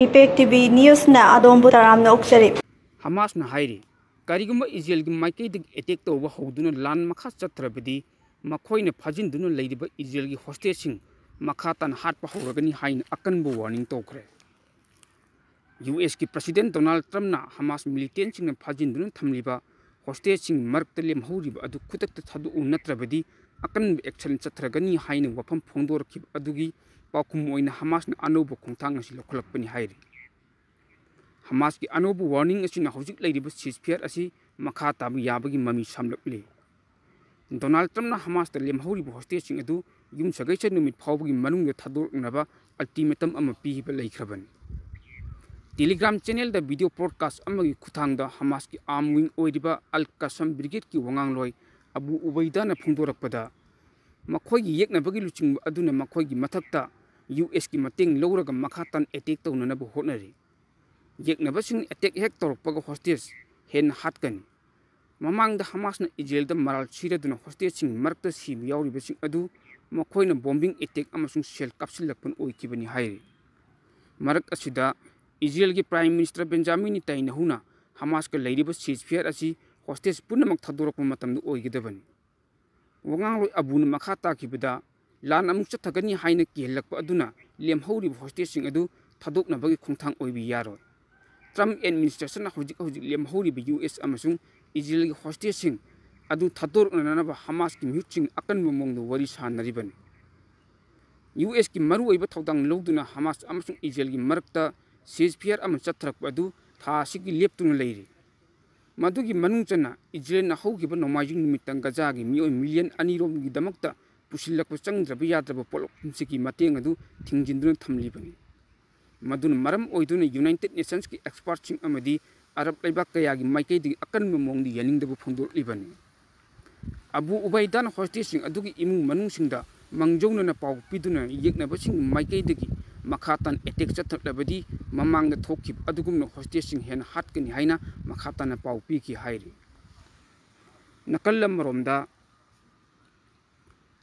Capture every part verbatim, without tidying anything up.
Impact T V ꯅ꯭ꯌꯨꯁꯅ ꯑꯗꯣꯝꯕꯨ ꯇꯔꯥꯝꯅ ꯑꯣꯛꯆꯔꯤ꯫ ꯍꯃꯥꯁꯅ ꯍꯥꯏꯔꯤ, ꯀꯔꯤꯒꯨꯝꯕ ꯏꯖꯔꯦꯜꯒꯤ ꯃꯥꯏꯀꯩꯗꯒꯤ ꯑꯦꯇꯦꯛ ꯇꯧꯕ ꯍꯧꯗꯨꯅ ꯂꯥꯟ ꯃꯈꯥ ꯆꯠꯊꯔꯕꯗꯤ, ꯃꯈꯣꯏꯅ ꯐꯥꯖꯤꯟꯗꯨꯅ ꯂꯩꯔꯤꯕ ꯏꯖꯔꯦꯜꯒꯤ ꯍꯣꯁꯇꯦꯖꯁꯤꯡ ꯃꯈꯥ ꯇꯥꯅ ꯍꯥꯠꯄ ꯍꯧꯔꯒꯅꯤ ꯍꯥꯏꯅ ꯑꯀꯟꯕ ꯋꯥꯔꯅꯤꯡ ꯇꯧꯈ꯭ꯔꯦ꯫ ꯌꯨ ꯑꯦꯁꯀꯤ ꯄ꯭ꯔꯁꯤꯗꯦꯟ ꯗꯣꯅꯥꯜꯗ ꯇ꯭ꯔꯝꯞꯅ ꯍꯃꯥꯁ ꯃꯤꯂꯤꯇꯦꯟꯁꯤꯡꯅ ꯐꯥꯖꯤꯟꯗꯨꯅ ꯊꯝꯂꯤꯕ ꯍꯣꯁꯇꯦꯖꯁꯤꯡ ꯃꯔꯛꯇ ꯂꯦꯝꯍꯧꯔꯤꯕ ꯑꯗꯨ ꯈꯨꯗꯛꯇ ꯊꯥꯗꯣꯛꯎ, ꯅꯠꯇ꯭ꯔꯕꯗꯤ ꯑꯀꯟꯕ ꯑꯦꯛꯁꯟ ꯆꯠꯊꯔꯒꯅꯤ ꯍꯥꯏꯅ ꯋꯥꯐꯝ ꯐꯣꯡꯗꯣꯔꯛꯈꯤꯕ ꯑꯗꯨꯒꯤ ꯄꯥꯎꯈꯨꯝ ꯑꯣꯏꯅ ꯍꯃꯥꯁꯅ ꯑꯅꯧꯕ ꯈꯣꯡꯊꯥꯡ ꯑꯁꯤ ꯂꯧꯈꯠꯂꯛꯄꯅꯤ ꯍꯥꯏꯔꯤ꯫ ꯍꯃꯥꯁꯀꯤ ꯑꯅꯧꯕ ꯋꯥꯔꯅꯤꯡ ꯑꯁꯤꯅ ꯍꯧꯖꯤꯛ ꯂꯩꯔꯤꯕ ꯁꯤꯖꯐꯤꯌꯥꯔ ꯑꯁꯤ ꯃꯈꯥ ꯇꯥꯕ ꯌꯥꯕꯒꯤ ꯃꯃꯤ ꯁꯥꯝꯂꯛꯂꯤ꯫ ꯗꯣꯅꯥꯜꯗ ꯇ꯭ꯔꯝꯞꯅ ꯍꯃꯥꯁꯇ ꯂꯦꯝꯍꯧꯔꯤꯕ ꯍꯣꯁꯇꯦꯖꯁꯤꯡ ꯑꯗꯨ ꯌꯨꯝꯁꯀꯩꯁ ꯅꯨꯃꯤꯠ ꯐꯥꯎꯕꯒꯤ ꯃꯅꯨꯡꯗ ꯊꯥꯗꯣꯔꯛꯅꯕ ꯑꯜꯇꯤꯃꯦꯇꯝ ꯑꯃ ꯄꯤꯕ ꯂꯩꯈ꯭ꯔꯕꯅꯤ꯫ ꯇꯦꯂꯤꯒ꯭ꯔꯥꯝ ꯆꯦꯅꯦꯜꯗ ꯚꯤꯗꯤꯑꯣ ꯕ꯭ꯔꯣꯗꯀꯥꯁ ꯑꯃꯒꯤ ꯈꯨꯠꯊꯥꯡꯗ ꯍꯃꯥꯁꯀꯤ ꯑꯥꯔꯝ ꯋꯤꯡ ꯑꯣꯏꯔꯤꯕ ꯑꯜ ꯀꯁꯝ ꯕ꯭ꯔꯤꯒꯦꯗꯀꯤ ꯋꯥꯉꯥꯡꯂꯣꯏ ꯑꯕꯨ ꯎꯕꯩꯗꯥꯅ ꯐꯣꯡꯗꯣꯔꯛꯄꯗ, ꯃꯈꯣꯏꯒꯤ ꯌꯦꯛꯅꯕꯒꯤ ꯂꯨꯆꯤꯡꯕ ꯑꯗꯨꯅ ꯃꯈꯣꯏꯒꯤ ꯃꯊꯛꯇ ꯌꯨ ꯑꯦꯁꯀꯤ ꯃꯇꯦꯡ ꯂꯧꯔꯒ ꯃꯈꯥ ꯇꯥꯅ ꯑꯦꯇꯦꯛ ꯇꯧꯅꯅꯕ ꯍꯣꯠꯅꯔꯤ꯫ ꯌꯦꯛꯅꯕꯁꯤꯡ ꯑꯦꯇꯦꯛ ꯍꯦꯛ ꯇꯧꯔꯛꯄꯒ ꯍꯣꯁꯇꯦꯖ ꯍꯦꯟꯅ ꯍꯥꯠꯀꯅꯤ꯫ ꯃꯃꯥꯡꯗ ꯍꯃꯥꯁꯅ ꯏꯖꯔꯦꯜꯗ ꯃꯔꯥꯜ ꯁꯤꯔꯗꯨꯅ ꯍꯣꯁꯇꯦꯖꯁꯤꯡ ꯃꯔꯛꯇ ꯁꯤꯕ ꯌꯥꯎꯔꯤꯕꯁꯤꯡ ꯑꯗꯨ ꯃꯈꯣꯏꯅ ꯕꯣꯝꯕꯤꯡ ꯑꯦꯇꯦꯛ ꯑꯃꯁꯨꯡ ꯁꯦꯜ ꯀꯥꯞꯁꯤꯜꯂꯛꯄꯅ ꯑꯣꯏꯈꯤꯕꯅꯤ ꯍꯥꯏꯔꯤ꯫ ꯃꯔꯛ ꯑꯁꯤꯗ, ꯏꯖꯔꯦꯜꯒꯤ ꯄ꯭ꯔꯥꯏꯝ ꯃꯤꯅꯤꯁꯇꯔ ꯕꯦꯟꯖꯥꯃꯤꯟ ꯅꯦꯇꯥꯟꯌꯥꯍꯨꯅ ꯍꯃꯥꯁꯀ ꯂꯩꯔꯤꯕ ꯁꯤꯖꯐꯤꯌꯥꯔ ꯑꯁꯤ ꯍꯣꯁꯇꯦꯖ ꯄꯨꯝꯅꯃꯛ ꯊꯥꯗꯣꯔꯛꯄ ꯃꯇꯝꯗ ꯑꯣꯏꯒꯗꯕꯅꯤ꯫ ꯋꯥꯉꯥꯡꯂꯣꯏ ꯑꯕꯨꯅ ꯃꯈꯥ ꯇꯥꯈꯤꯕꯗ, ꯂꯥꯟ ꯑꯃꯨꯛ ꯆꯠꯊꯒꯅꯤ ꯍꯥꯏꯅ ꯀꯤꯍꯜꯂꯛꯄ ꯑꯗꯨꯅ ꯂꯦꯝꯍꯧꯔꯤꯕ ꯍꯣꯁꯇꯦꯖꯁꯤꯡ ꯑꯗꯨ ꯊꯥꯗꯣꯛꯅꯕꯒꯤ ꯈꯣꯡꯊꯥꯡ ꯑꯣꯏꯕ ꯌꯥꯔꯣꯏ꯫ ꯇ꯭ꯔꯝꯞ ꯑꯦꯗꯃꯤꯅꯤꯁꯇ꯭ꯔꯦꯁꯟꯅ ꯍꯧꯖꯤꯛ ꯍꯧꯖꯤꯛ ꯂꯦꯝꯍꯧꯔꯤꯕ ꯌꯨ ꯑꯦꯁ ꯑꯃꯁꯨꯡ ꯏꯖꯔꯦꯜꯒꯤ ꯍꯣꯁꯇꯦꯖꯁꯤꯡ ꯑꯗꯨ ꯊꯥꯗꯣꯔꯛꯅꯅꯕ ꯍꯃꯥꯁꯀꯤ ꯃꯤꯍꯨꯠꯁꯤꯡ ꯑꯀꯟꯕ ꯃꯑꯣꯡꯗ ꯋꯥꯔꯤ ꯁꯥꯅꯔꯤꯕꯅꯤ꯫ ꯌꯨ ꯑꯦꯁꯀꯤ ꯃꯔꯨꯑꯣꯏꯕ ꯊꯧꯗꯥꯡ ꯂꯧꯗꯨꯅ ꯍꯃꯥꯁ ꯑꯃꯁꯨꯡ ꯏꯖꯔꯦꯜꯒꯤ ꯃꯔꯛꯇ ꯁꯤꯖꯐꯤꯌꯥꯔ ꯑꯃ ꯆꯠꯊꯔꯛꯄ ꯑꯗꯨ ꯊꯥ ꯑꯁꯤꯒꯤ ꯂꯦꯞꯇꯨꯅ ꯂꯩꯔꯤ꯫ ꯃꯗꯨꯒꯤ ꯃꯅꯨꯡ ꯆꯟꯅ ꯏꯖꯔꯦꯜꯅ ꯍꯧꯈꯤꯕ ꯅꯣꯡꯃꯥꯏꯖꯤꯡ ꯅꯨꯃꯤꯠꯇ ꯒꯖꯥꯒꯤ ꯃꯤꯑꯣꯏ ꯃꯤꯂꯤꯌꯟ ꯑꯅꯤꯔꯣꯝꯒꯤꯗꯃꯛꯇ ꯄꯨꯁꯤꯜꯂꯛꯄ ꯆꯪꯗ꯭ꯔꯕ ꯌꯥꯗ꯭ꯔꯕ ꯄꯣꯠꯂꯝꯁꯤꯡꯒꯤ ꯃꯇꯦꯡ ꯑꯗꯨ ꯊꯤꯡꯖꯤꯟꯗꯨꯅ ꯊꯝꯂꯤꯕꯅꯤ꯫ ꯃꯗꯨꯅ ꯃꯔꯝ ꯑꯣꯏꯗꯨꯅ ꯌꯨꯅꯥꯏꯇꯦꯗ ꯅꯦꯁꯟꯁꯀꯤ ꯑꯦꯛꯁꯄꯔꯠꯁꯤꯡ ꯑꯃꯗꯤ ꯑꯔꯕ ꯂꯩꯕꯥꯛ ꯀꯌꯥꯒꯤ ꯃꯥꯏꯀꯩꯗꯒꯤ ꯑꯀꯟꯕ ꯃꯑꯣꯡꯗ ꯌꯥꯅꯤꯡꯗꯕ ꯐꯣꯡꯗꯣꯔꯛꯂꯤꯕꯅꯤ꯫ ꯑꯕꯨ ꯎꯕꯩꯗꯥꯅ ꯍꯣꯁꯇꯦꯖꯁꯤꯡ ꯑꯗꯨꯒꯤ ꯏꯃꯨꯡ ꯃꯅꯨꯡꯁꯤꯡꯗ ꯃꯥꯡꯖꯧꯅꯅ ꯄꯥꯎ ꯄꯤꯗꯨꯅ ꯌꯦꯛꯅꯕꯁꯤꯡꯒꯤ ꯃꯥꯏꯀꯩꯗꯒꯤ ꯃꯈꯥ ꯇꯥꯅ ꯑꯦꯇꯦꯛ ꯆꯠꯊꯔꯛꯂꯕꯗꯤ ꯃꯃꯥꯡꯗ ꯊꯣꯛꯈꯤꯕ ꯑꯗꯨꯒꯨꯝꯅ ꯍꯣꯁꯇꯦꯖꯁꯤꯡ ꯍꯦꯟꯅ ꯍꯥꯠꯀꯅꯤ ꯍꯥꯏꯅ ꯃꯈꯥ ꯇꯥꯅ ꯄꯥꯎ ꯄꯤꯈꯤ ꯍꯥꯏꯔꯤ꯫ ꯅꯥꯀꯜ ꯑꯃꯔꯣꯝꯗ,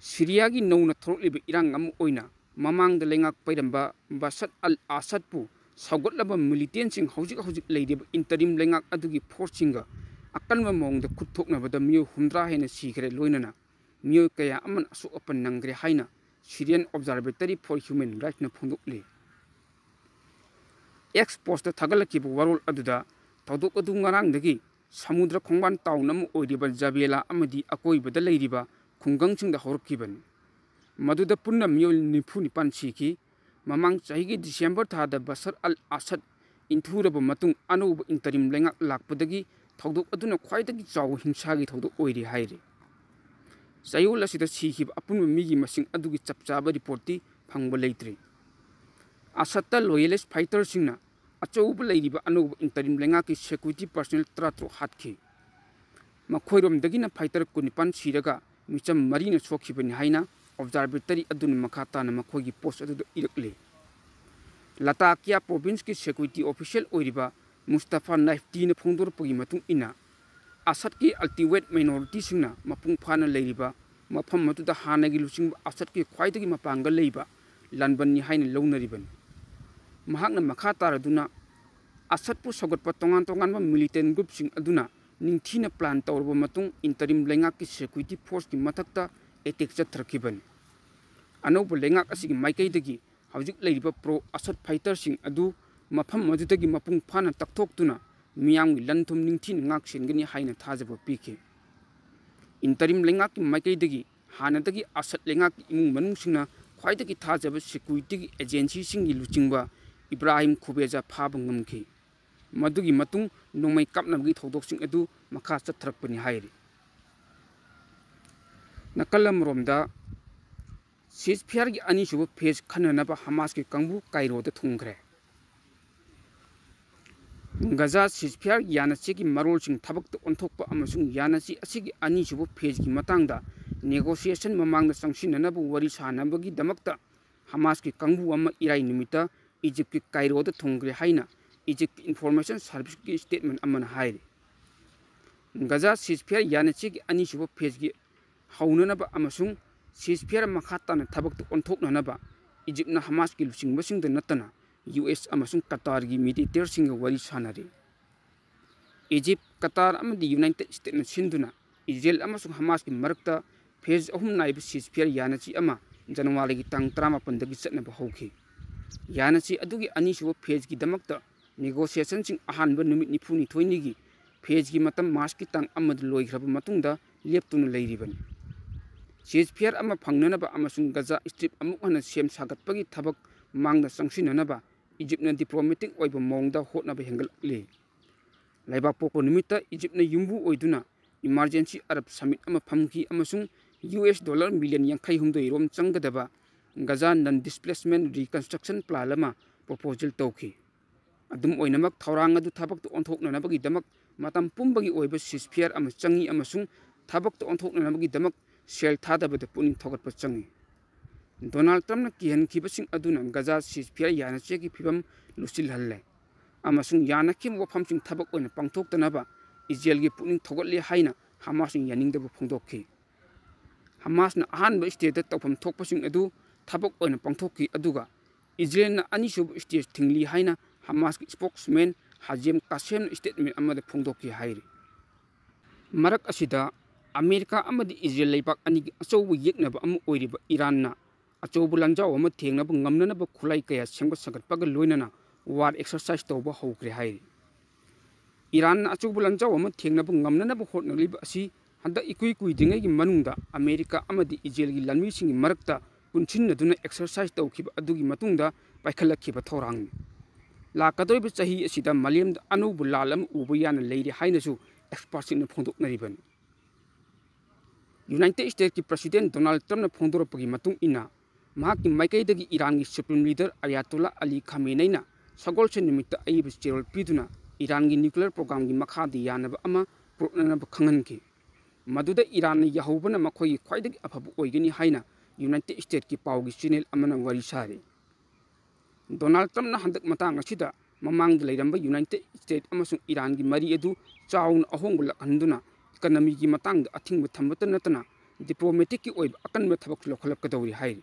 ꯁꯤꯔꯤꯌꯥꯒꯤ ꯅꯧꯅ ꯊꯣꯔꯛꯂꯤꯕ ꯏꯔꯥꯡ ꯑꯃ ꯑꯣꯏꯅ ꯃꯃꯥꯡꯗ ꯂꯩꯉꯥꯛ ꯄꯥꯏꯔꯝꯕ ꯕꯁꯠ ꯑꯜ ꯑꯁꯗꯄꯨ ꯁꯧꯒꯠꯂꯕ ꯃꯤꯂꯤꯇꯦꯟꯁꯤꯡ ꯍꯧꯖꯤꯛ ꯍꯧꯖꯤꯛ ꯂꯩꯔꯤꯕ ꯏꯟꯇꯔꯤꯝ ꯂꯩꯉꯥꯛ ꯑꯗꯨꯒꯤ ꯐꯣꯔꯁꯁꯤꯡꯒ ꯑꯀꯟꯕ ꯃꯑꯣꯡꯗ ꯈꯨꯠ ꯊꯣꯛꯅꯕꯗ ꯃꯤꯑꯣꯏ ꯍꯨꯝꯗ꯭ꯔꯥ ꯍꯦꯟꯅ ꯁꯤꯈ꯭ꯔꯦ, ꯂꯣꯏꯅꯅ ꯃꯤꯑꯣꯏ ꯀꯌꯥ ꯑꯃꯅ ꯑꯁꯣꯛ ꯑꯄꯟ ꯅꯪꯈ꯭ꯔꯦ ꯍꯥꯏꯅ Syrian Observatory for Human Rightsꯅ ꯐꯣꯡꯗꯣꯛꯂꯤ꯫ X ꯄꯣꯁꯇ ꯊꯥꯒꯠꯂꯛꯈꯤꯕ ꯋꯥꯔꯣꯜ ꯑꯗꯨꯗ ꯊꯧꯗꯣꯛ ꯑꯗꯨ ꯉꯔꯥꯡꯗꯒꯤ ꯁꯃꯨꯗ꯭ꯔ ꯈꯣꯡꯕꯥꯟ ꯇꯥꯎꯟ ꯑꯃ ꯑꯣꯏꯔꯤꯕ ꯖꯕꯦꯂꯥ ꯑꯃꯗꯤ ꯑꯀꯣꯏꯕꯗ ꯂꯩꯔꯤꯕ ꯈꯨꯡꯒꯪꯁꯤꯡꯗ ꯍꯧꯔꯛꯈꯤꯕꯅꯤ꯫ ꯃꯗꯨꯗ ꯄꯨꯟꯅ ꯃꯤꯑꯣꯏ ꯅꯤꯐꯨ ꯅꯤꯄꯥꯟ ꯁꯤꯈꯤ꯫ ꯃꯃꯥꯡ ꯆꯍꯤꯒꯤ ꯗꯤꯁꯦꯝꯕꯔ ꯊꯥꯗ ꯕꯁꯔ ꯑꯜ ꯑꯁꯗ ꯏꯟꯊꯨꯔꯕ ꯃꯇꯨꯡ ꯑꯅꯧꯕ ꯏꯟꯇꯔꯤꯝ ꯂꯩꯉꯥꯛ ꯂꯥꯛꯄꯗꯒꯤ ꯊꯧꯗꯣꯛ ꯑꯗꯨꯅ ꯈ꯭ꯋꯥꯏꯗꯒꯤ ꯆꯥꯎꯕ ꯍꯤꯡꯁꯥꯒꯤ ꯊꯧꯗꯣꯛ ꯑꯣꯏꯔꯤ ꯍꯥꯏꯔꯤ꯫ ꯆꯌꯣꯜ ꯑꯁꯤꯗ ꯁꯤꯈꯤꯕ ꯑꯄꯨꯟꯕ ꯃꯤꯒꯤ ꯃꯁꯤꯡ ꯑꯗꯨꯒꯤ ꯆꯞ ꯆꯥꯕ ꯔꯤꯄꯣꯔꯠꯇꯤ ꯐꯪꯕ ꯂꯩꯇ꯭ꯔꯤ꯫ ꯑꯁꯗꯇ ꯂꯣꯌꯦꯂꯤꯁ ꯐꯥꯏꯇꯔꯁꯤꯡꯅ ꯑꯆꯧꯕ ꯂꯩꯔꯤꯕ ꯑꯅꯧꯕ ꯏꯟꯇꯔꯤꯝ ꯂꯩꯉꯥꯛꯀꯤ ꯁꯦꯀ꯭ꯌꯨꯔꯤꯇꯤ ꯄꯔꯁꯅꯦꯜ ꯇꯔꯥꯇꯔꯨꯛ ꯍꯥꯠꯈꯤ꯫ ꯃꯈꯣꯏꯔꯣꯝꯗꯒꯤꯅ ꯐꯥꯏꯇꯔ ꯀꯨꯟꯅꯤꯄꯥꯟ ꯁꯤꯔꯒ ꯃꯤꯆꯝ ꯃꯔꯤꯅ ꯁꯣꯛꯈꯤꯕꯅꯤ ꯍꯥꯏꯅ ꯑꯣꯕꯖꯥꯔꯕꯦꯇꯔꯤ ꯑꯗꯨꯅ ꯃꯈꯥ ꯇꯥꯅ ꯃꯈꯣꯏꯒꯤ ꯄꯣꯁ ꯑꯗꯨꯗ ꯏꯔꯛꯂꯤ꯫ ꯂꯇꯥꯀꯤꯌꯥ ꯄ꯭ꯔꯣꯚꯤꯟꯁꯀꯤ ꯁꯦꯀ꯭ꯌꯨꯔꯤꯇꯤ ꯑꯣꯐꯤꯁꯤꯌꯦꯜ ꯑꯣꯏꯔꯤꯕ ꯃꯨꯁꯇꯐꯥ ꯅꯥꯏꯐꯇꯤꯅ ꯐꯣꯡꯗꯣꯔꯛꯄꯒꯤ ꯃꯇꯨꯡ ꯏꯟꯅ, ꯑꯁꯗꯀꯤ ꯑꯜꯇꯤꯋꯦꯠ ꯃꯥꯏꯅꯣꯔꯤꯇꯤꯁꯤꯡꯅ ꯃꯄꯨꯡ ꯐꯥꯅ ꯂꯩꯔꯤꯕ ꯃꯐꯝ ꯑꯗꯨꯗ ꯍꯥꯟꯅꯒꯤ ꯂꯨꯆꯤꯡꯕ ꯑꯁꯗꯀꯤ ꯈ꯭ꯋꯥꯏꯗꯒꯤ ꯃꯄꯥꯡꯒꯜ ꯂꯩꯕ ꯂꯥꯟꯕꯟꯅꯤ ꯍꯥꯏꯅ ꯂꯧꯅꯔꯤꯕꯅꯤ꯫ ꯃꯍꯥꯛꯅ ꯃꯈꯥ ꯇꯥꯔꯗꯨꯅ, ꯑꯁꯗꯄꯨ ꯁꯧꯒꯠꯄ ꯇꯣꯉꯥꯟ ꯇꯣꯉꯥꯟꯕ ꯃꯤꯂꯤꯇꯦꯟ ꯒ꯭ꯔꯨꯞꯁꯤꯡ ꯑꯗꯨꯅ ꯅꯤꯡꯊꯤꯅ ꯄ꯭ꯂꯥꯟ ꯇꯧꯔꯕ ꯃꯇꯨꯡ ꯏꯟꯇꯔꯤꯝ ꯂꯩꯉꯥꯛꯀꯤ ꯁꯦꯀ꯭ꯌꯨꯔꯤꯇꯤ ꯐꯣꯔꯁꯀꯤ ꯃꯊꯛꯇ ꯑꯦꯇꯦꯛ ꯆꯠꯊꯔꯛꯈꯤꯕꯅꯤ꯫ ꯑꯅꯧꯕ ꯂꯩꯉꯥꯛ ꯑꯁꯤꯒꯤ ꯃꯥꯏꯀꯩꯗꯒꯤ ꯍꯧꯖꯤꯛ ꯂꯩꯔꯤꯕ ꯄ꯭ꯔꯣ ꯑꯁꯗ ꯐꯥꯏꯇꯔꯁꯤꯡ ꯑꯗꯨ ꯃꯐꯝ ꯑꯗꯨꯗꯒꯤ ꯃꯄꯨꯡ ꯐꯥꯅ ꯇꯛꯊꯣꯛꯇꯨꯅ ꯃꯤꯌꯥꯝꯒꯤ ꯂꯟ ꯊꯨꯝ ꯅꯤꯡꯊꯤꯅ ꯉꯥꯛ ꯁꯦꯟꯒꯅꯤ ꯍꯥꯏꯅ ꯊꯥꯖꯕ ꯄꯤꯈꯤ꯫ ꯏꯟꯇꯔꯤꯝ ꯂꯩꯉꯥꯛꯀꯤ ꯃꯥꯏꯀꯩꯗꯒꯤ ꯍꯥꯟꯅꯗꯒꯤ ꯑꯁꯗ ꯂꯩꯉꯥꯛꯀꯤ ꯏꯃꯨꯡ ꯃꯅꯨꯡꯁꯤꯡꯅ ꯈ꯭ꯋꯥꯏꯗꯒꯤ ꯊꯥꯖꯕ ꯁꯦꯀ꯭ꯌꯨꯔꯤꯇꯤꯒꯤ ꯑꯦꯖꯦꯟꯁꯤꯁꯤꯡꯒꯤ ꯂꯨꯆꯤꯡꯕ ꯏꯕ꯭ꯔꯥꯍꯤꯝ ꯈꯨꯕꯦꯖꯥ ꯐꯥꯕ ꯉꯝꯈꯤ꯫ ꯃꯗꯨꯒꯤ ꯃꯇꯨꯡ ꯅꯣꯡꯃꯩ ꯀꯥꯞꯅꯕꯒꯤ ꯊꯧꯗꯣꯛꯁꯤꯡ ꯑꯗꯨ ꯃꯈꯥ ꯆꯠꯊꯔꯛꯄꯅꯤ ꯍꯥꯏꯔꯤ꯫ ꯅꯥꯀꯜ ꯑꯃꯔꯣꯝꯗ, ꯁꯤꯖꯐꯤꯌꯥꯔꯒꯤ ꯑꯅꯤꯁꯨꯕ ꯐꯦꯖ ꯈꯟꯅꯅꯕ ꯍꯃꯥꯁꯀꯤ ꯀꯥꯡꯕꯨ ꯀꯥꯏꯔꯣꯗ ꯊꯨꯡꯈ꯭ꯔꯦ꯫ ꯒꯖꯥ ꯁꯤꯖꯐꯤꯌꯥꯔ ꯌꯥꯅꯆꯦꯒꯤ ꯃꯔꯣꯜꯁꯤꯡ ꯊꯕꯛꯇ ꯑꯣꯟꯊꯣꯛꯄ ꯑꯃꯁꯨꯡ ꯌꯥꯅꯆꯦ ꯑꯁꯤꯒꯤ ꯑꯅꯤꯁꯨꯕ ꯐꯦꯖꯀꯤ ꯃꯇꯥꯡꯗ ꯅꯦꯒꯣꯁꯤꯌꯦꯁꯟ ꯃꯃꯥꯡꯗ ꯆꯪꯁꯤꯟꯅꯅꯕ ꯋꯥꯔꯤ ꯁꯥꯅꯕꯒꯤꯗꯃꯛꯇ ꯍꯃꯥꯁꯀꯤ ꯀꯥꯡꯕꯨ ꯑꯃ ꯏꯔꯥꯏ ꯅꯨꯃꯤꯠꯇ ꯏꯖꯤꯞꯀꯤ ꯀꯥꯏꯔꯣꯗ ꯊꯨꯡꯈ꯭ꯔꯦ ꯍꯥꯏꯅ ꯏꯖꯤꯞꯀꯤ ꯏꯟꯐꯣꯔꯃꯦꯁꯟ ꯁꯥꯔꯚꯤꯁꯀꯤ ꯁ꯭ꯇꯦꯠꯃꯦꯟ ꯑꯃꯅ ꯍꯥꯏꯔꯤ꯫ ꯒꯖꯥ ꯁꯤꯖꯐꯤꯌꯥꯔ ꯌꯥꯅꯆꯦꯒꯤ ꯑꯅꯤꯁꯨꯕ ꯐꯦꯖꯀꯤ ꯍꯧꯅꯅꯕ ꯑꯃꯁꯨꯡ ꯁꯤꯖꯐꯤꯌꯥꯔ ꯃꯈꯥ ꯇꯥꯅ ꯊꯕꯛꯇ ꯑꯣꯟꯊꯣꯛꯅꯅꯕ ꯏꯖꯤꯞꯅ ꯍꯃꯥꯁꯀꯤ ꯂꯨꯆꯤꯡꯕꯁꯤꯡꯗ ꯅꯠꯇꯅ ꯌꯨ ꯑꯦꯁ ꯑꯃꯁꯨꯡ ꯀꯇꯥꯔꯒꯤ ꯃꯤꯗꯤꯌꯦꯇꯔꯁꯤꯡꯒ ꯋꯥꯔꯤ ꯁꯥꯟꯅꯔꯤ꯫ ꯏꯖꯤꯞ, ꯀꯇꯥꯔ ꯑꯃꯗꯤ ꯌꯨꯅꯥꯏꯇꯦꯗ ꯁ꯭ꯇꯦꯠꯅ ꯁꯤꯟꯗꯨꯅ ꯏꯖꯔꯦꯜ ꯑꯃꯁꯨꯡ ꯍꯃꯥꯁꯀꯤ ꯃꯔꯛꯇ ꯐꯦꯖ ꯑꯍꯨꯝ ꯅꯥꯏꯕ ꯁꯤꯖꯐꯤꯌꯔ ꯌꯥꯅꯆꯦ ꯑꯃ ꯖꯅꯋꯥꯔꯤꯒꯤ ꯇꯥꯡ ꯇꯔꯥꯃꯥꯄꯟꯗꯒꯤ ꯆꯠꯅꯕ ꯍꯧꯈꯤ꯫ ꯌꯥꯅꯆꯦ ꯑꯗꯨꯒꯤ ꯑꯅꯤꯁꯨꯕ ꯐꯦꯖꯀꯤꯗꯃꯛꯇ ꯅꯦꯒꯣꯁꯤꯌꯦꯁꯟꯁꯤꯡ ꯑꯍꯥꯟꯕ ꯅꯨꯃꯤꯠ ꯅꯤꯐꯨꯅꯤꯊꯣꯏꯅꯤꯒꯤ ꯐꯦꯖꯀꯤ ꯃꯇꯝ ꯃꯥꯔꯆꯀꯤ ꯇꯥꯡ ꯑꯃꯗ ꯂꯣꯏꯈ꯭ꯔꯕ ꯃꯇꯨꯡꯗ ꯂꯦꯞꯇꯨꯅ ꯂꯩꯔꯤꯕꯅꯤ꯫ ꯁꯤꯖꯐꯤꯌꯔ ꯑꯃ ꯐꯪꯅꯅꯕ ꯑꯃꯁꯨꯡ ꯒꯖꯥ ꯁ꯭ꯇ꯭ꯔꯤꯞ ꯑꯃꯨꯛ ꯍꯟꯅ ꯁꯦꯝ ꯁꯥꯒꯠꯄꯒꯤ ꯊꯕꯛ ꯃꯥꯡꯗ ꯆꯪꯁꯤꯟꯅꯅꯕ ꯏꯖꯤꯞꯅ ꯗꯤꯄ꯭ꯂꯣꯃꯦꯇꯤꯛ ꯑꯣꯏꯕ ꯃꯑꯣꯡꯗ ꯍꯣꯠꯅꯕ ꯍꯦꯟꯒꯠꯂꯛꯂꯤ꯫ ꯂꯩꯕꯥꯛꯄꯣꯛꯄ ꯅꯨꯃꯤꯠꯇ ꯏꯖꯤꯞꯅ ꯌꯨꯝꯕꯨ ꯑꯣꯏꯗꯨꯅ ꯏꯃꯥꯔꯖꯦꯟꯁꯤ ꯑꯔꯕ ꯁꯃꯤꯠ ꯑꯃ ꯐꯝꯈꯤ ꯑꯃꯁꯨꯡ ꯌꯨ ꯑꯦꯁ ꯗꯣꯂꯔ ꯃꯤꯂꯤꯌꯟ ꯌꯥꯡꯈꯩ ꯍꯨꯝꯗꯣꯏ ꯔꯣꯝ ꯆꯪꯒꯗꯕ ꯒꯖꯥ ꯅꯟ ꯗꯤꯁꯄ꯭ꯂꯦꯁꯃꯦꯟ ꯔꯤꯀꯟꯁꯇ꯭ꯔꯛꯁꯟ ꯄ꯭ꯂꯥꯟ ꯑꯃ ꯄ꯭ꯔꯣꯄꯣꯖꯦꯜ ꯇꯧꯈꯤ꯫ ꯑꯗꯨꯝ ꯑꯣꯏꯅꯃꯛ, ꯊꯧꯔꯥꯡ ꯑꯗꯨ ꯊꯕꯛꯇ ꯑꯣꯟꯊꯣꯛꯅꯅꯕꯒꯤꯗꯃꯛ ꯃꯇꯝ ꯄꯨꯝꯕꯒꯤ ꯑꯣꯏꯕ ꯁꯤꯖꯐꯤꯌꯔ ꯑꯃ ꯆꯪꯏ ꯑꯃꯁꯨꯡ ꯊꯕꯛꯇ ꯑꯣꯟꯊꯣꯛꯅꯅꯕꯒꯤꯗꯃꯛ ꯁꯦꯜ ꯊꯥꯗꯕꯗ ꯄꯨꯛꯅꯤꯡ ꯊꯧꯒꯠꯄ ꯆꯪꯏ꯫ ꯗꯣꯅꯥꯜꯗ ꯇ꯭ꯔꯝꯞꯅ ꯀꯤꯍꯟꯈꯤꯕꯁꯤꯡ ꯑꯗꯨꯅ ꯒꯖꯥ ꯁꯤꯖꯐꯤꯌꯔ ꯌꯥꯅꯆꯦꯒꯤ ꯐꯤꯕꯝ ꯂꯨꯁꯤꯜꯍꯜꯂꯦ ꯑꯃꯁꯨꯡ ꯌꯥꯅꯈꯤꯕ ꯋꯥꯐꯝꯁꯤꯡ ꯊꯕꯛ ꯑꯣꯏꯅ ꯄꯥꯡꯊꯣꯛꯇꯅꯕ ꯏꯖꯔꯦꯜꯒꯤ ꯄꯨꯛꯅꯤꯡ ꯊꯧꯒꯠꯂꯦ ꯍꯥꯏꯅ ꯍꯃꯥꯁꯅ ꯌꯥꯅꯤꯡꯗꯕ ꯐꯣꯡꯗꯣꯛꯈꯤ꯫ ꯍꯃꯥꯁꯅ ꯑꯍꯥꯟꯕ ꯁ꯭ꯇꯦꯖꯇ ꯇꯧꯐꯝ ꯊꯣꯛꯄꯁꯤꯡ ꯑꯗꯨ ꯊꯕꯛ ꯑꯣꯏꯅ ꯄꯥꯡꯊꯣꯛꯈꯤ, ꯑꯗꯨꯒ ꯏꯖꯔꯦꯜꯅ ꯑꯅꯤꯁꯨꯕ ꯁ꯭ꯇꯦꯖ ꯊꯤꯡꯂꯤ ꯍꯥꯏꯅ ꯍꯃꯥꯁꯀꯤ ꯁ꯭ꯄꯣꯛꯁꯃꯦꯟ ꯍꯥꯖꯦꯝ ꯀꯥꯁꯦꯝꯅ ꯁ꯭ꯇꯦꯠꯃꯦꯟ ꯑꯃꯗ ꯐꯣꯡꯗꯣꯛꯈꯤ ꯍꯥꯏꯔꯤ꯫ ꯃꯔꯛ ꯑꯁꯤꯗ, ꯑꯃꯦꯔꯤꯀꯥ ꯑꯃꯗꯤ ꯏꯖꯔꯦꯜ ꯂꯩꯕꯥꯛ ꯑꯅꯤꯒꯤ ꯑꯆꯧꯕ ꯌꯦꯛꯅꯕ ꯑꯃ ꯑꯣꯏꯔꯤꯕ ꯏꯔꯥꯟꯅ ꯑꯆꯧꯕ ꯂꯥꯟꯖꯥꯎ ꯑꯃ ꯊꯦꯡꯅꯕ ꯉꯝꯅꯅꯕ ꯈꯨꯠꯂꯥꯏ ꯀꯌꯥ ꯁꯦꯝꯒꯠ ꯁꯥꯒꯠꯄꯒ ꯂꯣꯏꯅꯅ ꯋꯥꯔ ꯑꯦꯛꯁꯔꯁꯥꯏꯖ ꯇꯧꯕ ꯍꯧꯈ꯭ꯔꯦ ꯍꯥꯏꯔꯤ꯫ ꯏꯔꯥꯟꯅ ꯑꯆꯧꯕ ꯂꯥꯟꯖꯥꯎ ꯑꯃ ꯊꯦꯡꯅꯕ ꯉꯝꯅꯅꯕ ꯍꯣꯠꯅꯔꯤꯕ ꯑꯁꯤ ꯍꯟꯗꯛ ꯏꯀꯨꯏ ꯀꯨꯏꯗ꯭ꯔꯤꯉꯩꯒꯤ ꯃꯅꯨꯡꯗ ꯑꯃꯦꯔꯤꯀꯥ ꯑꯃꯗꯤ ꯏꯖꯔꯦꯜꯒꯤ ꯂꯥꯟꯃꯤꯁꯤꯡꯒꯤ ꯃꯔꯛꯇ ꯄꯨꯟꯁꯤꯟꯅꯗꯨꯅ ꯑꯦꯛꯁꯔꯁꯥꯏꯖ ꯇꯧꯈꯤꯕ ꯑꯗꯨꯒꯤ ꯃꯇꯨꯡꯗ ꯄꯥꯏꯈꯠꯂꯛꯈꯤꯕ ꯊꯧꯔꯥꯡꯅꯤ꯫ ꯂꯥꯛꯀꯗꯧꯔꯤꯕ ꯆꯍꯤ ꯑꯁꯤꯗ ꯃꯥꯂꯦꯝꯗ ꯑꯅꯧꯕ ꯂꯥꯜ ꯑꯃ ꯎꯕ ꯌꯥꯅ ꯂꯩꯔꯤ ꯍꯥꯏꯅꯁꯨ ꯑꯦꯛꯁꯄꯔꯠꯁꯤꯡꯅ ꯐꯣꯡꯗꯣꯛꯅꯔꯤꯕꯅꯤ꯫ ꯌꯨꯅꯥꯏꯇꯦꯗ ꯁ꯭ꯇꯦꯠꯀꯤ ꯄ꯭ꯔꯁꯤꯗꯦꯟ ꯗꯣꯅꯥꯜꯗ ꯇ꯭ꯔꯝꯞꯅ ꯐꯣꯡꯗꯣꯔꯛꯄꯒꯤ ꯃꯇꯨꯡ ꯏꯟꯅ, ꯃꯍꯥꯛꯀꯤ ꯃꯥꯏꯀꯩꯗꯒꯤ ꯏꯔꯥꯟꯒꯤ ꯁꯨꯄ꯭ꯔꯤꯝ ꯂꯤꯗꯔ ꯑꯌꯥꯇꯣꯂꯥ ꯑꯂꯤ ꯈꯥꯃꯦꯅꯩꯅ ꯁꯒꯣꯜꯁꯦꯟ ꯅꯨꯃꯤꯠꯇ ꯑꯏꯕ ꯆꯦꯔꯣꯜ ꯄꯤꯗꯨꯅ ꯏꯔꯥꯟꯒꯤ ꯅ꯭ꯌꯨꯀ꯭ꯂꯤꯌꯔ ꯄ꯭ꯔꯣꯒ꯭ꯔꯥꯝꯒꯤ ꯃꯈꯥꯗ ꯌꯥꯅꯕ ꯑꯃ ꯄꯨꯔꯛꯅꯅꯕ ꯈꯪꯍꯟꯈꯤ꯫ ꯃꯗꯨꯗ ꯏꯔꯥꯟꯅ ꯌꯥꯍꯧꯕꯅ ꯃꯈꯣꯏꯒꯤ ꯈ꯭ꯋꯥꯏꯗꯒꯤ ꯑꯐꯕ ꯑꯣꯏꯒꯅꯤ ꯍꯥꯏꯅ ꯌꯨꯅꯥꯏꯇꯦꯗ ꯁ꯭ꯇꯦꯠꯀꯤ ꯄꯥꯎꯒꯤ ꯆꯦꯅꯦꯜ ꯑꯃꯅ ꯋꯥꯔꯤ ꯁꯥꯔꯤ꯫ ꯗꯣꯅꯥꯜꯗ ꯇ꯭ꯔꯝꯞꯅ ꯍꯟꯗꯛ ꯃꯇꯥꯡ ꯑꯁꯤꯗ ꯃꯃꯥꯡꯗ ꯂꯩꯔꯝꯕ ꯌꯨꯅꯥꯏꯇꯦꯗ ꯁ꯭ꯇꯦꯠ ꯑꯃꯁꯨꯡ ꯏꯔꯥꯟꯒꯤ ꯃꯔꯤ ꯑꯗꯨ ꯆꯥꯎꯅ ꯑꯍꯣꯡꯕ ꯂꯥꯛꯍꯟꯗꯨꯅ ꯏꯀꯅꯃꯤꯒꯤ ꯃꯇꯥꯡꯗ ꯑꯊꯤꯡꯕ ꯊꯝꯕꯇ ꯅꯠꯇꯅ ꯗꯤꯄ꯭ꯂꯣꯃꯦꯇꯤꯛꯀꯤ ꯑꯣꯏꯕ ꯑꯀꯟꯕ ꯊꯕꯛꯁꯨ ꯂꯧꯈꯠꯂꯛꯀꯗꯧꯔꯤ ꯍꯥꯏꯔꯤ꯫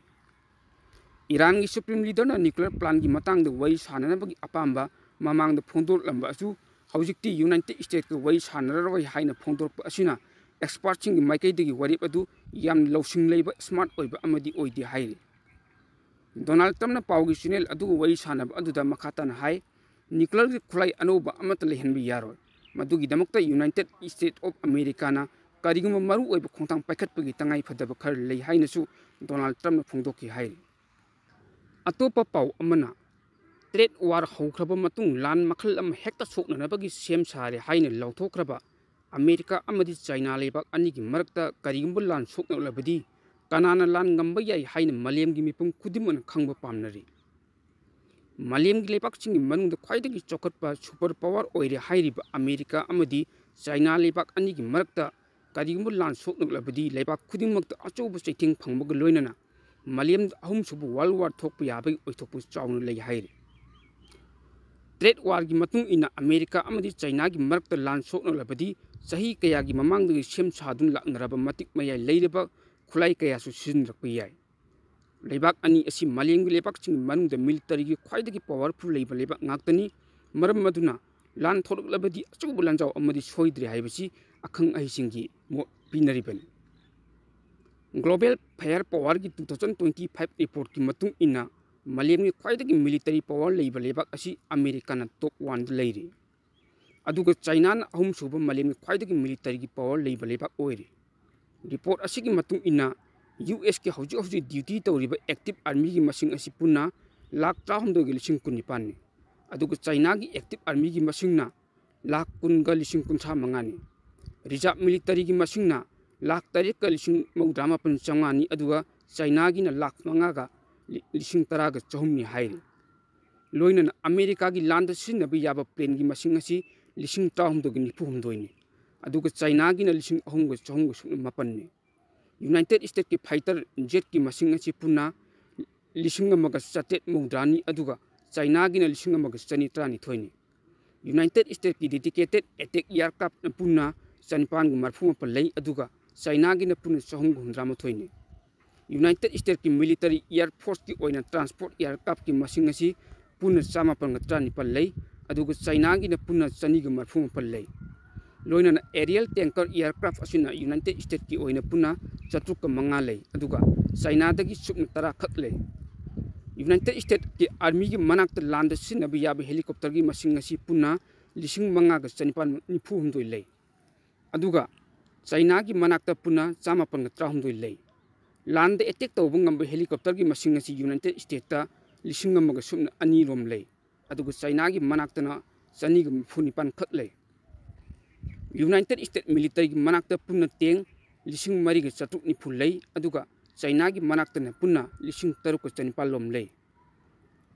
ꯏꯔꯥꯟꯒꯤ ꯁꯨꯄ꯭ꯔꯤꯝ ꯂꯤꯗꯔꯅ ꯅ꯭ꯌꯨꯀ꯭ꯂꯤꯌꯔ ꯄ꯭ꯂꯥꯟꯒꯤ ꯃꯇꯥꯡꯗ ꯋꯥꯔꯤ ꯁꯥꯟꯅꯅꯕꯒꯤ ꯑꯄꯥꯝꯕ ꯃꯃꯥꯡꯗ ꯐꯣꯡꯗꯣꯔꯛꯂꯝꯕ ꯑꯁꯨ ꯍꯧꯖꯤꯛꯇꯤ ꯌꯨꯅꯥꯏꯇꯦꯗ ꯁ꯭ꯇꯦꯠꯀ ꯋꯥꯔꯤ ꯁꯥꯟꯅꯔꯔꯣꯏ ꯍꯥꯏꯅ ꯐꯣꯡꯗꯣꯔꯛꯄ ꯑꯁꯤꯅ ꯑꯦꯛꯁꯄꯥꯔꯠꯁꯤꯡꯒꯤ ꯃꯥꯏꯀꯩꯗꯒꯤ ꯋꯥꯔꯦꯞ ꯑꯗꯨ ꯌꯥꯝꯅ ꯂꯧꯁꯤꯡ ꯂꯩꯕ, ꯁ꯭ꯃꯥꯔꯠ ꯑꯣꯏꯕ ꯑꯃꯗꯤ ꯑꯣꯏꯗꯦ ꯍꯥꯏꯔꯤ꯫ ꯗꯣꯅꯥꯜꯗ ꯇ꯭ꯔꯝꯞꯅ ꯄꯥꯎꯒꯤ ꯆꯦꯅꯦꯜ ꯑꯗꯨꯒ ꯋꯥꯔꯤ ꯁꯥꯟꯅꯕ ꯑꯗꯨꯗ ꯃꯈꯥ ꯇꯥꯅ ꯍꯥꯏ, ꯅ꯭ꯌꯨꯀ꯭ꯂꯤꯌꯔꯒꯤ ꯈꯨꯠꯂꯥꯏ ꯑꯅꯧꯕ ꯑꯃꯠꯇ ꯂꯩꯍꯟꯕ ꯌꯥꯔꯣꯏ꯫ ꯃꯗꯨꯒꯤꯗꯃꯛꯇ ꯌꯨꯅꯥꯏꯇꯦꯗ ꯁ꯭ꯇꯦꯠ ꯑꯣꯐ ꯑꯃꯦꯔꯤꯀꯥꯅ ꯀꯔꯤꯒꯨꯝꯕ ꯃꯔꯨꯑꯣꯏꯕ ꯈꯣꯡꯊꯥꯡ ꯄꯥꯏꯈꯠꯄꯒꯤ ꯇꯉꯥꯏ ꯐꯗꯕ ꯈꯔ ꯂꯩ ꯍꯥꯏꯅꯁꯨ ꯗꯣꯅꯥꯜꯗ ꯇ꯭ꯔꯝꯞꯅ ꯐꯣꯡꯗꯣꯛꯈꯤ ꯍꯥꯏꯔꯤ꯫ ꯑꯇꯣꯞꯄ ꯄꯥꯎ ꯑꯃꯅ, ꯇ꯭ꯔꯦꯗ ꯋꯥꯔ ꯍꯧꯈ꯭ꯔꯕ ꯃꯇꯨꯡ ꯂꯥꯟ ꯃꯈꯜ ꯑꯃ ꯍꯦꯛꯇ ꯁꯣꯛꯅꯅꯕꯒꯤ ꯁꯦꯝ ꯁꯥꯔꯦ ꯍꯥꯏꯅ ꯂꯥꯎꯊꯣꯛꯈ꯭ꯔꯕ ꯑꯃꯦꯔꯤꯀꯥ ꯑꯃꯗꯤ ꯆꯥꯏꯅꯥ ꯂꯩꯕꯥꯛ ꯑꯅꯤꯒꯤ ꯃꯔꯛꯇ ꯀꯔꯤꯒꯨꯝꯕ ꯂꯥꯟ ꯁꯣꯛꯅꯔꯛꯂꯕꯗꯤ ꯀꯅꯥꯅ ꯂꯥꯟ ꯉꯝꯕ ꯌꯥꯏ ꯍꯥꯏꯅ ꯃꯥꯂꯦꯝꯒꯤ ꯃꯤꯄꯨꯝ ꯈꯨꯗꯤꯡꯃꯛꯅ ꯈꯪꯕ ꯄꯥꯝꯅꯔꯤ꯫ ꯃꯥꯂꯦꯝꯒꯤ ꯂꯩꯕꯥꯛꯁꯤꯡꯒꯤ ꯃꯅꯨꯡꯗ ꯈ꯭ꯋꯥꯏꯗꯒꯤ ꯆꯥꯎꯈꯠꯄ ꯁꯨꯄꯔ ꯄꯥꯋꯔ ꯑꯣꯏꯔꯦ ꯍꯥꯏꯔꯤꯕ ꯑꯃꯦꯔꯤꯀꯥ ꯑꯃꯗꯤ ꯆꯥꯏꯅꯥ ꯂꯩꯕꯥꯛ ꯑꯅꯤꯒꯤ ꯃꯔꯛꯇ ꯀꯔꯤꯒꯨꯝꯕ ꯂꯥꯟ ꯁꯣꯛꯅꯔꯛꯂꯕꯗꯤ ꯂꯩꯕꯥꯛ ꯈꯨꯗꯤꯡꯃꯛꯇ ꯑꯆꯧꯕ ꯆꯩꯊꯦꯡ ꯐꯪꯕꯒ ꯂꯣꯏꯅꯅ ꯃꯥꯂꯦꯝꯗ ꯑꯍꯨꯝꯁꯨꯕ ꯋꯥꯔꯜ ꯋꯥꯔ ꯊꯣꯛꯄ ꯌꯥꯕꯒꯤ ꯑꯣꯏꯊꯣꯛꯄ ꯆꯥꯎꯅ ꯂꯩ ꯍꯥꯏꯔꯤ꯫ ꯇ꯭ꯔꯦꯗ ꯋꯥꯔꯒꯤ ꯃꯇꯨꯡ ꯏꯟꯅ ꯑꯃꯦꯔꯤꯀꯥ ꯑꯃꯗꯤ ꯆꯥꯏꯅꯥꯒꯤ ꯃꯔꯛꯇ ꯂꯥꯟ ꯁꯣꯛꯅꯔꯕꯗꯤ ꯆꯍꯤ ꯀꯌꯥꯒꯤ ꯃꯃꯥꯡꯗꯒꯤ ꯁꯦꯝ ꯁꯥꯗꯨꯅ ꯂꯥꯛꯅꯔꯕ ꯃꯇꯤꯛ ꯃꯌꯥꯏ ꯂꯩꯔꯕ ꯈꯨꯠꯂꯥꯏ ꯀꯌꯥꯁꯨ ꯁꯤꯖꯤꯟꯅꯔꯛꯄ ꯌꯥꯏ꯫ ꯂꯩꯕꯥꯛ ꯑꯅꯤ ꯑꯁꯤ ꯃꯥꯂꯦꯝꯒꯤ ꯂꯩꯕꯥꯛꯁꯤꯡꯒꯤ ꯃꯅꯨꯡꯗ ꯃꯤꯂꯤꯇꯔꯤꯒꯤ ꯈ꯭ꯋꯥꯏꯗꯒꯤ ꯄꯥꯋꯔꯐꯨꯜ ꯂꯩꯕ ꯂꯩꯕꯥꯛ ꯉꯥꯛꯇꯅꯤ꯫ ꯃꯔꯝ ꯑꯗꯨꯅ ꯂꯥꯟ ꯊꯣꯛꯂꯛꯂꯕꯗꯤ ꯑꯆꯧꯕ ꯂꯥꯟꯖꯥꯎ ꯑꯃꯗꯤ ꯁꯣꯏꯗ꯭ꯔꯦ ꯍꯥꯏꯕꯁꯤ ꯑꯈꯪ ꯑꯍꯩꯁꯤꯡꯒꯤ ꯃꯣꯠ ꯄꯤꯅꯔꯤꯕꯅꯤ꯫ ꯒ꯭ꯂꯣꯕꯦꯜ ꯐꯥꯌꯔ ꯄꯥꯋꯔꯒꯤ ꯇꯨ ꯊꯥꯎꯖꯟ ꯇ꯭ꯋꯦꯟꯇꯤ ꯐꯥꯏꯚ ꯔꯤꯄꯣꯔꯠꯀꯤ ꯃꯇꯨꯡ ꯏꯟꯅ ꯃꯥꯂꯦꯝꯒꯤ ꯈ꯭ꯋꯥꯏꯗꯒꯤ ꯃꯤꯂꯤꯇꯔꯤ ꯄꯥꯋꯔ ꯂꯩꯕ ꯂꯩꯕꯥꯛ ꯑꯁꯤ ꯑꯃꯦꯔꯤꯀꯥꯅ ꯇꯣꯞ ꯋꯥꯟꯗ ꯂꯩꯔꯤ꯫ ꯑꯗꯨꯒ ꯆꯥꯏꯅꯥꯅ ꯑꯍꯨꯝꯁꯨꯕ ꯃꯥꯂꯦꯝꯒꯤ ꯈ꯭ꯋꯥꯏꯗꯒꯤ ꯃꯤꯂꯤꯇꯔꯤꯒꯤ ꯄꯥꯋꯔ ꯂꯩꯕ ꯂꯩꯕꯥꯛ ꯑꯣꯏꯔꯤ꯫ ꯔꯤꯄꯣꯔꯠ ꯑꯁꯤꯒꯤ ꯃꯇꯨꯡ ꯏꯟꯅ ꯌꯨ ꯑꯦꯁꯀꯤ ꯍꯧꯖꯤꯛ ꯍꯧꯖꯤꯛ ꯗ꯭ꯌꯨꯇꯤ ꯇꯧꯔꯤꯕ ꯑꯦꯛꯇꯤꯚ ꯑꯥꯔꯃꯤꯒꯤ ꯃꯁꯤꯡ ꯑꯁꯤ ꯄꯨꯟꯅ ꯂꯥꯈ ꯇꯔꯥꯍꯨꯝꯗꯣꯏꯒ ꯂꯤꯁꯤꯡ ꯀꯨꯟꯅꯤꯄꯥꯟꯅꯤ꯫ ꯑꯗꯨꯒ ꯆꯥꯏꯅꯥꯒꯤ ꯑꯦꯛꯇꯤꯚ ꯑꯥꯔꯃꯤꯒꯤ ꯃꯁꯤꯡꯅ ꯂꯥꯈ ꯀꯨꯟꯒ ꯂꯤꯁꯤꯡ ꯀꯨꯟꯊ꯭ꯔꯥ ꯃꯉꯥꯅꯤ꯫ ꯔꯤꯖꯥꯔꯚ ꯃꯤꯂꯤꯇꯔꯤꯒꯤ ꯃꯁꯤꯡꯅ ꯂꯥꯈ ꯇꯔꯦꯠꯀ ꯂꯤꯁꯤꯡ ꯃꯧꯗ꯭ꯔꯥ ꯃꯥꯄꯟ ꯆꯥꯝꯃꯉꯥꯅꯤ, ꯑꯗꯨꯒ ꯆꯥꯏꯅꯥꯒꯤꯅ ꯂꯥꯈ ꯃꯉꯥꯒ ꯂꯤ-, ꯂꯤꯁꯤꯡ ꯇꯔꯥꯒ ꯆꯍꯨꯝꯅꯤ ꯍꯥꯏꯔꯤ꯫ ꯂꯣꯏꯅꯅ ꯑꯃꯦꯔꯤꯀꯥꯒꯤ ꯂꯥꯟꯗ ꯁꯤꯖꯤꯟꯅꯕ ꯌꯥꯕ ꯄ꯭ꯂꯦꯟꯒꯤ ꯃꯁꯤꯡ ꯑꯁꯤ ꯂꯤꯁꯤꯡ ꯇꯔꯥꯍꯨꯝꯗꯣꯏꯒ ꯅꯤꯐꯨ ꯍꯨꯝꯗꯣꯏꯅꯤ꯫ ꯑꯗꯨꯒ ꯆꯥꯏꯅꯥꯒꯤꯅ ꯂꯤꯁꯤꯡ ꯑꯍꯨꯝꯒ ꯆꯍꯨꯝꯒ ꯁꯨꯞꯅ ꯃꯥꯄꯟꯅꯤ꯫ ꯌꯨꯅꯥꯏꯇꯦꯗ ꯁ꯭ꯇꯦꯠꯀꯤ ꯐꯥꯏꯇꯔ ꯖꯦꯠꯀꯤ ꯃꯁꯤꯡ ꯑꯁꯤ ꯄꯨꯟꯅ ꯂꯤꯁꯤꯡ ꯑꯃꯒ ꯆꯥꯇ꯭ꯔꯦꯠ ꯃꯧꯗ꯭ꯔꯥꯅꯤ, ꯑꯗꯨꯒ ꯆꯥꯏꯅꯥꯒꯤꯅ ꯂꯤꯁꯤꯡ ꯑꯃꯒ ꯆꯅꯤ ꯇꯔꯥꯅꯤꯊꯣꯏꯅꯤ꯫ ꯌꯨꯅꯥꯏꯇꯦꯗ ꯁ꯭ꯇꯦꯠꯀꯤ ꯗꯦꯗꯤꯀꯦꯇꯦꯗ ꯑꯦꯇꯦꯛ ꯑꯦꯌꯥꯔꯀ꯭ꯔꯥꯐꯅ ꯄꯨꯟꯅ ꯆꯅꯤꯄꯥꯟꯒ ꯃꯔꯤꯐꯨ ꯃꯥꯄꯟ ꯂꯩ, ꯑꯗꯨꯒ ꯆꯥꯏꯅꯥꯒꯤꯅ ꯄꯨꯟꯅ ꯆꯍꯨꯝꯒ ꯍꯨꯝꯗ꯭ꯔꯥ ꯃꯥꯊꯣꯏꯅꯤ꯫ United States ꯀꯤ military air force ꯀꯤ ꯑꯣꯏꯅ transport aircraft ꯀꯤ ꯃꯁꯤꯡ ꯑꯁꯤ ꯄꯨꯟꯅ ꯆꯥꯃꯥꯄꯟꯒ ꯇꯔꯥꯅꯤꯄꯥꯜ ꯂꯩ, ꯑꯗꯨꯒ ꯆꯥꯏꯅꯥꯒꯤꯅ ꯄꯨꯟꯅ ꯆꯅꯤꯒ ꯃꯔꯤꯐꯨ ꯃꯥꯄꯜ ꯂꯩ꯫ ꯂꯣꯏꯅꯅ aerial tanker aircraft ꯑꯁꯤꯅ United States ꯀꯤ ꯑꯣꯏꯅ ꯄꯨꯟꯅ ꯆꯥꯇ꯭ꯔꯨꯛꯀ ꯃꯉꯥ ꯂꯩ, ꯑꯗꯨꯒ ꯆꯥꯏꯅꯥꯗꯒꯤ ꯁꯨꯞꯅ ꯇꯔꯥ ꯈꯛ ꯂꯩ꯫ United States ꯀꯤ army ꯒꯤ ꯃꯅꯥꯛꯇ ꯂꯥꯟꯗ ꯁꯤꯖꯤꯟꯅꯕ ꯌꯥꯕ helicopter ꯒꯤ ꯃꯁꯤꯡ ꯑꯁꯤ ꯄꯨꯟꯅ ꯂꯤꯁꯤꯡ ꯃꯉꯥꯒ ꯆꯅꯤꯄꯥꯟ ꯅꯤꯐꯨ ꯍꯨꯝꯗꯣꯏ ꯂꯩ, ꯑꯗꯨꯒ ꯆꯥꯏꯅꯥꯒꯤ ꯃꯅꯥꯛꯇ ꯄꯨꯟꯅ ꯆꯥꯃꯥꯄꯟꯒ ꯇꯔꯥꯍꯨꯝꯗꯣꯏ ꯂꯩ꯫ ꯂꯥꯟꯗ attack ꯇꯧꯕ ꯉꯝꯕ helicopter ꯒꯤ ꯃꯁꯤꯡ ꯑꯁꯤ United States ꯇ ꯂꯤꯁꯤꯡ ꯑꯃꯒ ꯁꯨꯞꯅ ꯑꯅꯤ ꯔꯣꯝ ꯂꯩ, ꯑꯗꯨꯒ ꯆꯥꯏꯅꯥꯒꯤ ꯃꯅꯥꯛꯇꯅ ꯆꯅꯤꯒ ꯃꯔꯤꯐꯨ ꯅꯤꯄꯥꯟ ꯈꯛ ꯂꯩ꯫ United States military ꯒꯤ ꯃꯅꯥꯛꯇ ꯄꯨꯟꯅ tank ꯂꯤꯁꯤꯡ ꯃꯔꯤꯒ ꯆꯥꯇ꯭ꯔꯨꯛ ꯅꯤꯐꯨ ꯂꯩ, ꯑꯗꯨꯒ ꯆꯥꯏꯅꯥꯒꯤ ꯃꯅꯥꯛꯇꯅ ꯄꯨꯟꯅ ꯂꯤꯁꯤꯡ ꯇꯔꯨꯛꯀ ꯆꯅꯤꯄꯥꯜ ꯔꯣꯝ ꯂꯩ꯫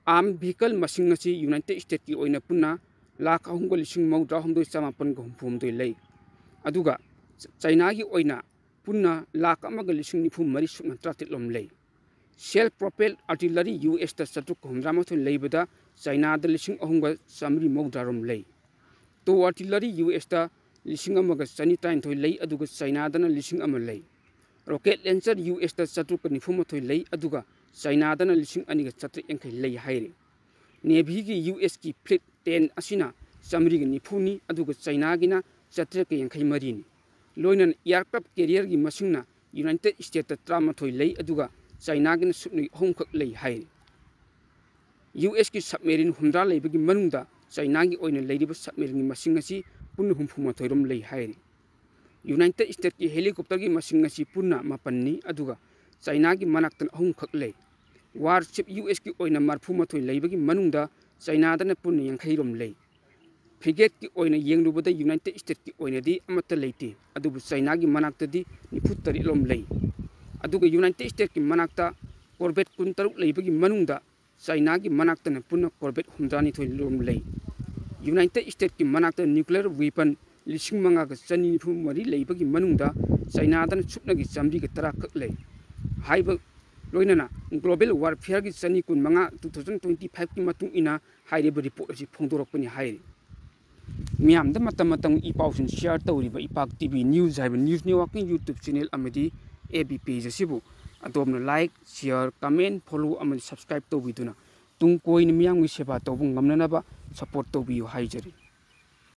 Armed vehicle ꯃꯁꯤꯡ ꯑꯁꯤ United States ꯀꯤ ꯑꯣꯏꯅ ꯄꯨꯟꯅ ꯂꯥꯈ ꯑꯍꯨꯝꯒ ꯂꯤꯁꯤꯡ ꯃꯧꯗ꯭ꯔꯥ ꯍꯨꯝꯗꯣꯏ ꯆꯥꯃꯥꯄꯟꯒ ꯍꯨꯝꯐꯨ ꯍꯨꯝꯗꯣꯏ ꯂꯩ, ꯑꯗꯨꯒ ꯆꯥꯏꯅꯥꯒꯤ ꯑꯣꯏꯅ ꯄꯨꯟꯅ ꯂꯥꯈ ꯑꯃꯒ ꯂꯤꯁꯤꯡ ꯅꯤꯐꯨ ꯃꯔꯤ ꯁꯨꯞꯅ ꯇꯔꯥꯇꯔꯦꯠ ꯔꯣꯝ ꯂꯩ꯫ Self propelled artillery U S ꯇ ꯆꯥꯇ꯭ꯔꯨꯛꯀ ꯍꯨꯝꯗ꯭ꯔꯥ ꯃꯥꯊꯣꯏ ꯂꯩꯕꯗ ꯆꯥꯏꯅꯥꯗ ꯂꯤꯁꯤꯡ ꯑꯍꯨꯝꯒ ꯆꯥꯃꯔꯤ ꯃꯧꯗ꯭ꯔꯥ ꯔꯣꯝ ꯂꯩ꯫ Tow artillery U S ꯇ ꯂꯤꯁꯤꯡ ꯑꯃꯒ ꯆꯅꯤ ꯇꯔꯥꯅꯤꯊꯣꯏ ꯂꯩ, ꯑꯗꯨꯒ ꯆꯥꯏꯅꯥꯗꯅ ꯂꯤꯁꯤꯡ ꯑꯃ ꯂꯩ꯫ Rocket launcher U S ꯇ ꯆꯥꯇ꯭ꯔꯨꯛꯀ ꯅꯤꯐꯨ ꯃꯥꯊꯣꯏ ꯂꯩ, ꯑꯗꯨꯒ ꯆꯥꯏꯅꯥꯗꯅ ꯂꯤꯁꯤꯡ ꯑꯅꯤꯒ ꯆꯥꯇ꯭ꯔꯦꯠ ꯌꯥꯡꯈꯩ ꯂꯩ ꯍꯥꯏꯔꯤ꯫ Navy ꯒꯤ U S ꯀꯤ fleet ten ꯑꯁꯤꯅ ꯆꯥꯃꯔꯤꯒ ꯅꯤꯐꯨꯅꯤ, ꯑꯗꯨꯒ ꯆꯥꯏꯅꯥꯒꯤꯅ ꯆꯥꯇ꯭ꯔꯦꯠꯀ ꯌꯥꯡꯈꯩ ꯃꯔꯤꯅꯤ꯫ ꯂꯣꯏꯅꯅ aircraft carrier ꯒꯤ ꯃꯁꯤꯡꯅ United States ꯇ ꯇꯔꯥꯃꯥꯊꯣꯏ ꯂꯩ, ꯑꯗꯨꯒ ꯆꯥꯏꯅꯥꯒꯤꯅ ꯁꯨꯞꯅꯒꯤ ꯑꯍꯨꯝꯈꯛ ꯂꯩ ꯍꯥꯏꯔꯤ꯫ U S ꯀꯤ submarine ꯍꯨꯝꯗ꯭ꯔꯥ ꯂꯩꯕꯒꯤ ꯃꯅꯨꯡꯗ ꯆꯥꯏꯅꯥꯒꯤ ꯑꯣꯏꯅ ꯂꯩꯔꯤꯕ submarine ꯒꯤ ꯃꯁꯤꯡ ꯑꯁꯤ ꯄꯨꯟꯅ ꯍꯨꯝꯐꯨ ꯃꯥꯊꯣꯏ ꯔꯣꯝ ꯂꯩ ꯍꯥꯏꯔꯤ꯫ United States ꯀꯤ helicopter ꯒꯤ ꯃꯁꯤꯡ ꯑꯁꯤ ꯄꯨꯟꯅ ꯃꯥꯄꯟꯅꯤ, ꯑꯗꯨꯒ ꯆꯥꯏꯅꯥꯒꯤ ꯃꯅꯥꯛꯇꯅ ꯑꯍꯨꯝꯈꯛ ꯂꯩ꯫ Warship U S ꯀꯤ ꯑꯣꯏꯅ ꯃꯔꯤꯐꯨ ꯃꯥꯊꯣꯏ ꯂꯩꯕꯒꯤ ꯃꯅꯨꯡꯗ ꯆꯥꯏꯅꯥꯗꯅ ꯄꯨꯟꯅ ꯌꯥꯡꯈꯩ ꯔꯣꯝ ꯂꯩ꯫ Frigate ꯀꯤ ꯑꯣꯏꯅ ꯌꯦꯡꯂꯨꯕꯗ United States ꯀꯤ ꯑꯣꯏꯅꯗꯤ ꯑꯃꯠꯇ ꯂꯩꯇꯦ, ꯑꯗꯨꯕꯨ ꯆꯥꯏꯅꯥꯒꯤ ꯃꯅꯥꯛꯇꯗꯤ ꯅꯤꯐꯨ ꯇꯔꯦꯠ ꯔꯣꯝ ꯂꯩ꯫ ꯑꯗꯨꯒ United States ꯀꯤ ꯃꯅꯥꯛꯇ corvette ꯀꯨꯟꯇꯔꯨꯛ ꯂꯩꯕꯒꯤ ꯃꯅꯨꯡꯗ ꯆꯥꯏꯅꯥꯒꯤ ꯃꯅꯥꯛꯇꯅ ꯄꯨꯟꯅ corvette ꯍꯨꯝꯗ꯭ꯔꯥꯅꯤꯊꯣꯏ ꯔꯣꯝ ꯂꯩ꯫ United States ꯀꯤ ꯃꯅꯥꯛꯇ nuclear weapon ꯂꯤꯁꯤꯡ ꯃꯉꯥꯒ ꯆꯅꯤ ꯅꯤꯐꯨ ꯃꯔꯤ ꯂꯩꯕꯒꯤ ꯃꯅꯨꯡꯗ ꯆꯥꯏꯅꯥꯗꯅ ꯁꯨꯞꯅꯒꯤ ꯆꯥꯃꯔꯤꯒ ꯇꯔꯥ ꯈꯛ ꯂꯩ꯫ ꯍꯥꯏꯕ ꯂꯣꯏꯅꯅ global warfare ꯒꯤ ꯆꯅꯤ ꯀꯨꯟꯃꯉꯥ two thousand twenty five ꯀꯤ ꯃꯇꯨꯡ ꯏꯟꯅ ꯍꯥꯏꯔꯤꯕ report ꯑꯁꯤ ꯐꯣꯡꯗꯣꯔꯛꯄꯅꯤ ꯍꯥꯏꯔꯤ꯫ ꯃꯤꯌꯥꯝꯗ ꯃꯇꯝ ꯃꯇꯝꯒꯤ ꯏ ꯄꯥꯎꯁꯤꯡ share ꯇꯧꯔꯤꯕ ꯏꯄꯥꯛ T V News ꯍꯥꯏꯕ news network ꯀꯤ YouTube channel ꯑꯃꯗꯤ F B page ꯑꯁꯤꯕꯨ ꯑꯗꯣꯝꯅ like, share, comment, follow ꯑꯃꯗꯤ subscribe ꯇꯧꯕꯤꯗꯨꯅ ꯇꯨꯡ ꯀꯣꯏꯅ ꯃꯤꯌꯥꯝꯒꯤ ꯁꯦꯕꯥ ꯇꯧꯕ ꯉꯝꯅꯅꯕ support ꯇꯧꯕꯤꯌꯨ ꯍꯥꯏꯖꯔꯤ꯫